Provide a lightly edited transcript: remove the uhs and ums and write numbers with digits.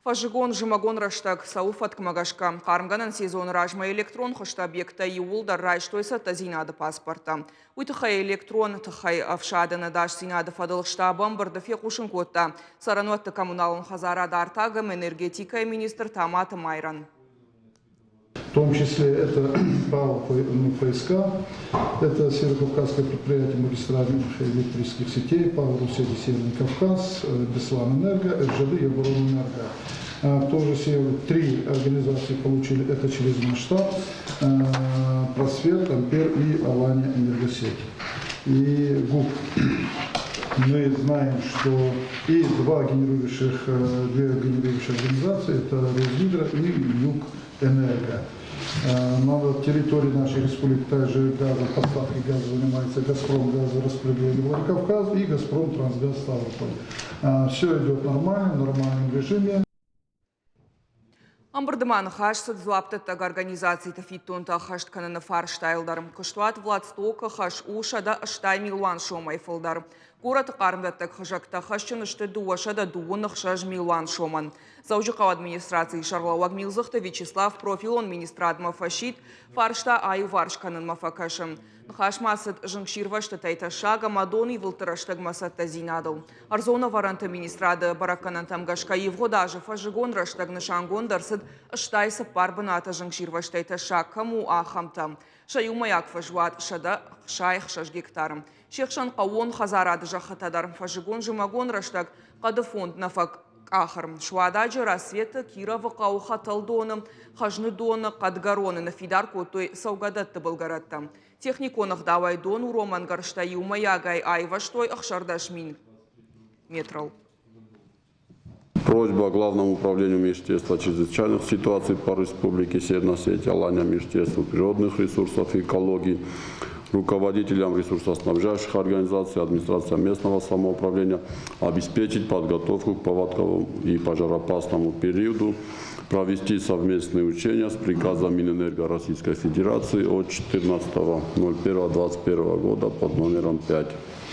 Фӕззыгон-зымӕгон рӕстӕг цӕуы фӕткмӕ гӕсгӕ. Хъармгӕнӕн сезоны размӕ электрон хызты объекттӕ иууылдӕр райстой цӕттӕдзинады паспорттӕ. Уый тыххӕй электрон тыхӕй ӕфсадыны ӕдасдзинады фӕдыл штабы ӕмбырды фехъусын кодта цӕрӕнуӕтты коммуналон хӕдзарад, артаг ӕмӕ энергетикӕйы министр Таматы Майран. В том числе это ПАО ФСК, это Северокавказское предприятие магистральных электрических сетей, ПАО «Руссети Северный Кавказ», Беслан-Энерго, РЖД и Оборонэнерго. В том же три организации получили это через наш штаб: Просвет, Ампер и Алания Энергосеть. И ГУП. Мы знаем, что и два генерирующих, две генерирующие организации, это Русгидро и Юг Энерго. На территории нашей республики также газом, поставкой газа занимается «Газпром» газораспределение Владикавказ и «Газпром» Трансгаз Ставрополь. Все идет нормально, в нормальном режиме. Ӕмбырды ма ныхас цыд дзуапдӕттӕг организациты фиддонтӕ ӕххӕст кӕныны фарстайыл дӕр. Куыстуат «Владсток»-ы хӕс у 180 милуан сомӕй фылдӕр. Горӕты хъармдӕттӕг хызӕгтӕ хӕсджын сты 226 милуан сомӕн. Дзӕуджыхъӕуы администрацийы сӕргълӕууӕг Милдзыхты Вячеслав профилон министрадмӕ фӕсидт фарста аиуварс кӕнынмӕ фӕкӕсын. Ныхас ма цыд зынгсирвӕзтытӕй тӕссаг ӕмӕ донивылдты рӕстӕгмӕ цӕттӕдзинадыл. Ӕрдзон ӕвӕрӕнты министрады бӕрӕггӕнӕнтӕм гӕсгӕ, ивгъуыд азы фӕззыгон рӕстӕг нысангонд ӕрцыд 84 бынаты, зынгсирвӕзтӕй тӕссаг кӕм у, ахӕмтӕ. Сӕ иумӕйаг фӕзуат 166 гектары. Се хсӕн хъӕууон хӕдзарады зӕххытӕ дӕр. Фӕззыгон-зымӕгон рӕстӕг хъӕды фонд нӕ фӕкъахыр. Суададжы, Рассветы, Кировы хъӕуы, Хӕтӕлдоны, Хӕзныдоны, Хъӕдгӕроны ныффидар кодтой цӕугӕдӕтты былгӕрӕттӕ. Техникон ӕгъдауӕй дон уромӕн гӕрзтӕ иумӕйагӕй айвӕзтой 16 000 метрыл. Просьба Главному управлению Министерства чрезвычайных ситуаций по Республике Северная Осетия, Алания, Министерству природных ресурсов и экологии, руководителям ресурсоснабжающих организаций, администрациям местного самоуправления обеспечить подготовку к паводковому и пожароопасному периоду, провести совместные учения с приказом Минэнерго Российской Федерации от 14.01.2021 года под номером 5.